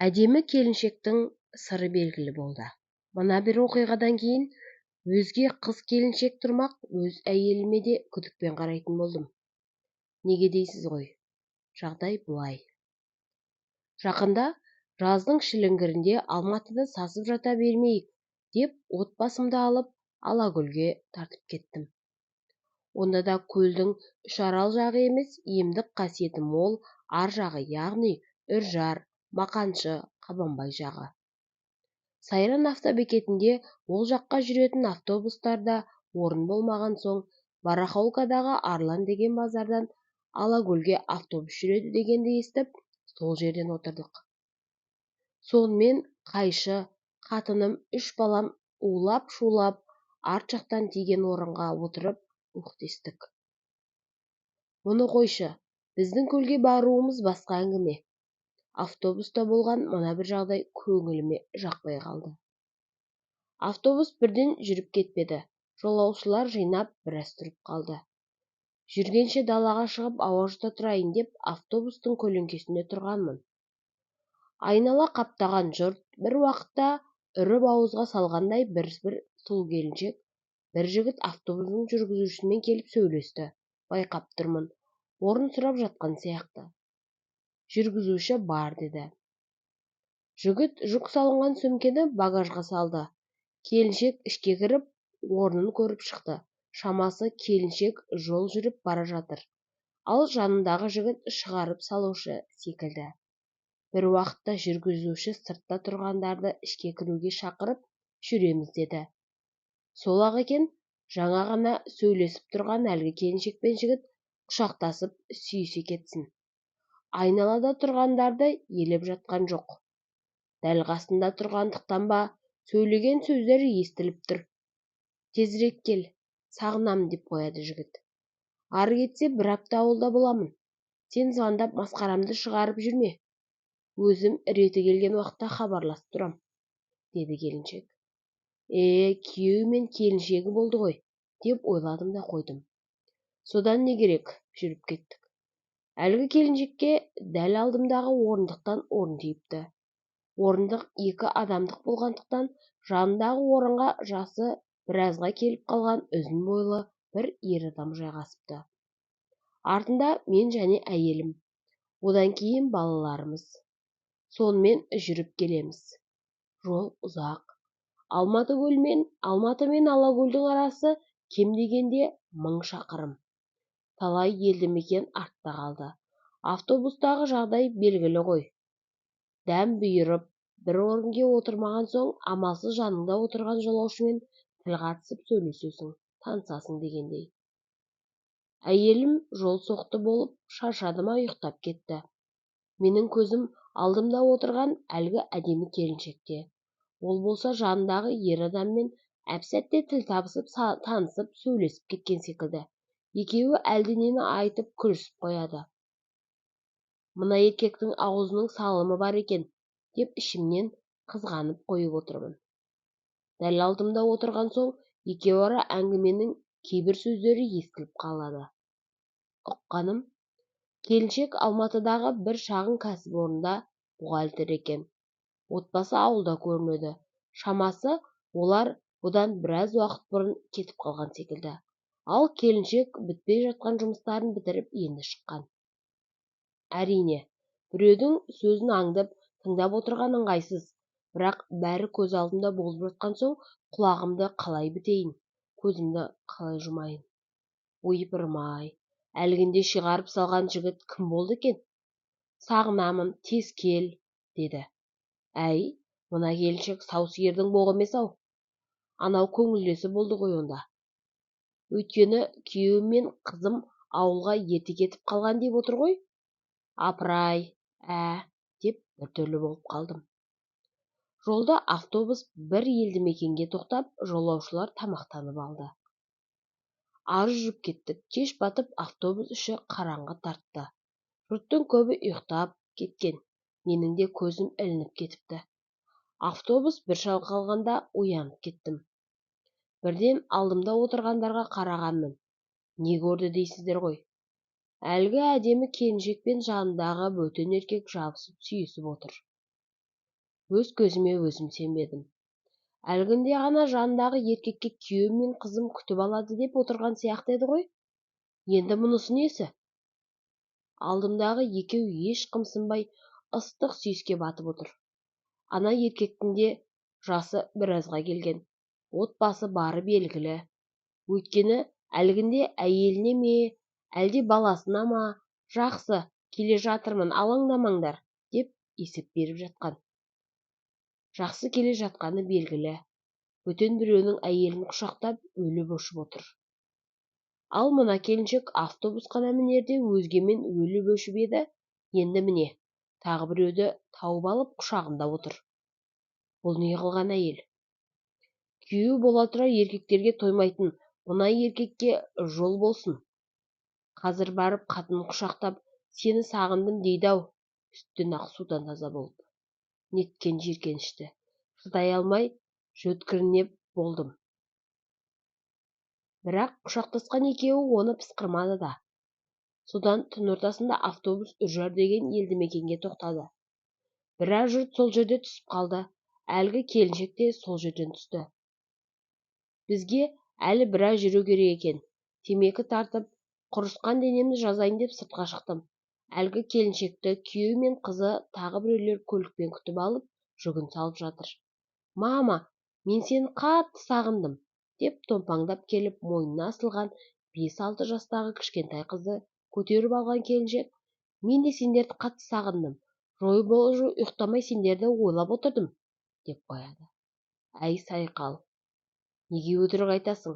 Әдемі келіншектің сыры белгілі болды. Мына бір оқиғадан кейін өзге қыз-келіншек тұрмақ өз әйеліме де күдікпен қарайтын болдым. Неге дейсіз ғой? Жағдай былай. Жақында жаздың шіліңгірінде Алматыда сасып жата бермейік деп отбасымды алып Алакөлге тартып кеттім. Онда да көлдің Үшарал жағы емес, емдік қасиеті мол ар жағы, яғни Үржар, Мақаншы, Қабанбай жағы. Сайран автобекетінде ол жаққа жүретін автобустарда орын болмаған соң, барахолкадағы Арлан деген базардан Алакөлге автобус жүреді дегенді естіп, сол жерден отырдық. Сонымен Қайшы, қатыным, үш балам улап-шулап арт жақтан тиген орынға отырып уһ дестік. Мұны қойшы, біздің көлге баруымыз басқа әңгіме. Автобуста болған мына бір жағдай көңіліме жақпай қалды. Автобус бірден жүріп кетпеді. Жолаушылар жинап біраз тұрып қалды. Жүргенше далаға шығып ауа жұта тұрайын деп автобустың көлеңкесінде тұрғанмын. Айнала қаптаған жұрт, бір уақытта үріп ауызға салғандай бір сұлу келіншек, бір жігіт автобустың жүргізушісімен келіп сөйлесті. Байқап тұрмын, орын сұрап жатқан сияқты. Жүргізуші бар деді. Жігіт жүк салынған сөмкені багажға салды. Келіншек ішке кіріп, орнын көріп шықты. Шамасы келіншек жол жүріп бара жатыр. Ал жанындағы жігіт шығарып салушы секілді. Бір уақытта жүргізуші сыртта тұрғандарды ішке кіруге шақырып, жүреміз деді. Сол-ақ екен, жаңа ғана сөйлесіп тұрған әлгі келіншек пен жігіт құшақтасып сүйісе кетсін. Айналада тұрғандарды елеп жатқан жоқ. Дәл қасында тұрғандықтан ба, сөйлеген сөздері естіліп тұр. Тезірек кел, сағынам деп қояды жігіт. Ары кетсе бір апта ауылда боламын. Сен звондап масқарамды шығарып жүрме. Өзім реті келген уақытта хабарласып тұрам, деді келіншек. Күйеуі мен келіншегі болды ғой, деп ойладым да қойдым. Содан не керек, жүріп кеттік. Әлгі келіншекке дәл алдымдағы орындықтан орын тиіпті. Орындық екі адамдық болғандықтан жанындағы орынға жасы біразға келіп қалған ұзын бойлы бір ер адам жайғасыпты. Артында мен және әйелім, одан кейін балаларымыз. Сонымен жүріп келеміз. Жол ұзақ. Алматы мен Алакөлдің арасы кем дегенде 1000 шақырым. Талай елді мекен артта қалды. Автобустағы жағдай белгілі ғой. Дәм бұйырып, бір орынге отырмаған соң амалсыз жаныңда отырған жолаушымен тіл қатысып сөйлесесің, танысасың дегендей. Әйелім жол соқты болып, шаршады ма ұйықтап кетті. Менің көзім алдымда отырған әлгі әдемі келіншекте. Ол болса жанындағы ер адаммен әп-сәтте тіл табысып, танысып, сөйлесіп кеткен секілді. Екеуі әлденені айтып күлісіп қояды. Мына еркектің аузының салымы бар екен, деп ішімнен қызғанып қойып отырмын. Дәл алдымда отырған соң екеуара әңгіменің кейбір сөздері естіліп қалады. Ұққаным, келіншек Алматыдағы бір шағын кәсіпорында бухгалтер екен. Отбасы ауылда көрінеді. Шамасы олар бұдан біраз уақыт бұрын кетіп қалған секілді. Ал келіншек бітпей жатқан жұмыстарын бітіріп енді шыққан. Әрине, біреудің сөзін аңдып, тыңдап отырған ыңғайсыз, бірақ бәрі көз алдымда болып жатқан соң құлағымды қалай бітейін, көзімді қалай жұмайын. Ойпырмай, әлгінде шығарып салған жігіт кім болды екен? Сағынамын, тез кел, деді. Әй, мына келіншек сау сиырдың боғы емес-ау. Анау көңілдесі болды ғой онда. Өйткені күйеуім мен қызым ауылға ерте кетіп қалған деп отыр ғой. Апырай, деп біртүрлі болып қалдым. Жолда автобус бір елді мекенге тоқтап, жолаушылар тамақтанып алды. Ары жүріп кеттік. Кеш батып автобус іші қараңғы тартты. Жұрттың көбі ұйықтап кеткен. Менің де көзім ілініп кетіпті. Автобус бір шалқалғанда оянып кеттім. Бірден алдымда отырғандарға қарағанмын. Не көрді дейсіздер ғой. Әлгі әдемі келіншек пен жанындағы бөтен еркек жабысып сүйісіп отыр. Өз көзіме өзім сенбедім. Әлгінде ғана жанындағы еркекке күйеуім мен қызым күтіп алады деп отырған сияқты еді ғой. Енді мұнысы несі? Алдымдағы екеу еш қымсынбай ыстық сүйіске батып отыр. Ана еркектің де жасы біразға келген, отбасы бары белгілі. Өйткені әлгінде әйеліне ме, әлде баласына ма, жақсы, келе жатырмын, алаңдамаңдар деп есеп беріп жатқан. Жақсы келе жатқаны белгілі. Бөтен біреуінің әйелін құшақтап өліп өшіп отыр. Ал мына келіншек автобусқа мінерде өзгемен өліп өшіп еді, енді міне, тағы біреуді тауып алып құшағында отыр. Бұл не қылған әйел? Күйеуі бола тұра еркектерге тоймайтын мына еркекке жол болсын. Қазір барып қатынын құшақтап, сені сағындым дейді-ау, сүттен ақ судан таза болып. Неткен жиіркенішті. Шыдай алмай жөткірініп болдым. Бірақ құшақтасқан екеуі оны пысқырмады да. Содан түн ортасында автобус Үржар деген елді мекенге тоқтады. Біраз жұрт сол жерде түсіп қалды. Әлгі келіншек те сол жерден түсті. Бізге әлі біраз жүру керек екен. Темекі тартып, құрысқан денемді жазайын деп сыртқа шықтым. Әлгі келіншекті күйеуі мен қызы тағы біреулер көлікпен күтіп алып, жүгін салып жатыр. Мама, мен сені қатты сағындым, деп томпаңдап келіп мойнына асылған 5-6 жастағы кішкентай қызды көтеріп алған келіншек, мен де сендерді қатты сағындым, жой болып ұйықтамай сендерді ойлап отырдым, деп қояды. Әй сайқал, неге өтірік айтасың?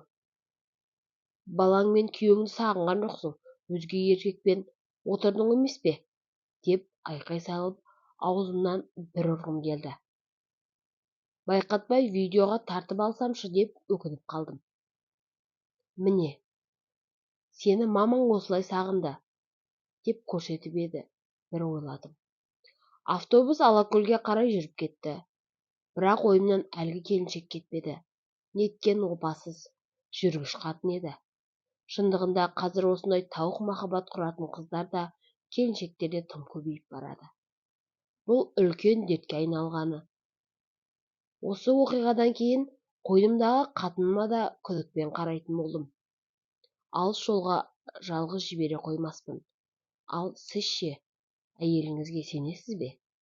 Балаң мен күйеуіңді сағынған жоқсың, өзге еркекпен отырдың емес пе? Деп айқай салып, аузымнан бір ұрғым келді. Байқатпай видеоға тартып алсамшы деп өкініп қалдым. Міне, сені мамаң осылай сағынды, деп көрсетіп еді, бір ойладым. Автобус Алакөлге қарай жүріп кетті. Бірақ ойымнан әлгі келіншек кетпеді. Неткен опасыз, жүргіш қатын еді. Шындығында қазір осындай тауық махаббат құратын қыздар да, келіншектер де тым көбейіп барады. Бұл үлкен дертке айналғаны. Осы оқиғадан кейін қойнымдағы қатыныма да күдікпен қарайтын болдым. Алыс жолға жалғыз жібере қоймаспын. Ал сіз ше, әйеліңізге сенесіз бе?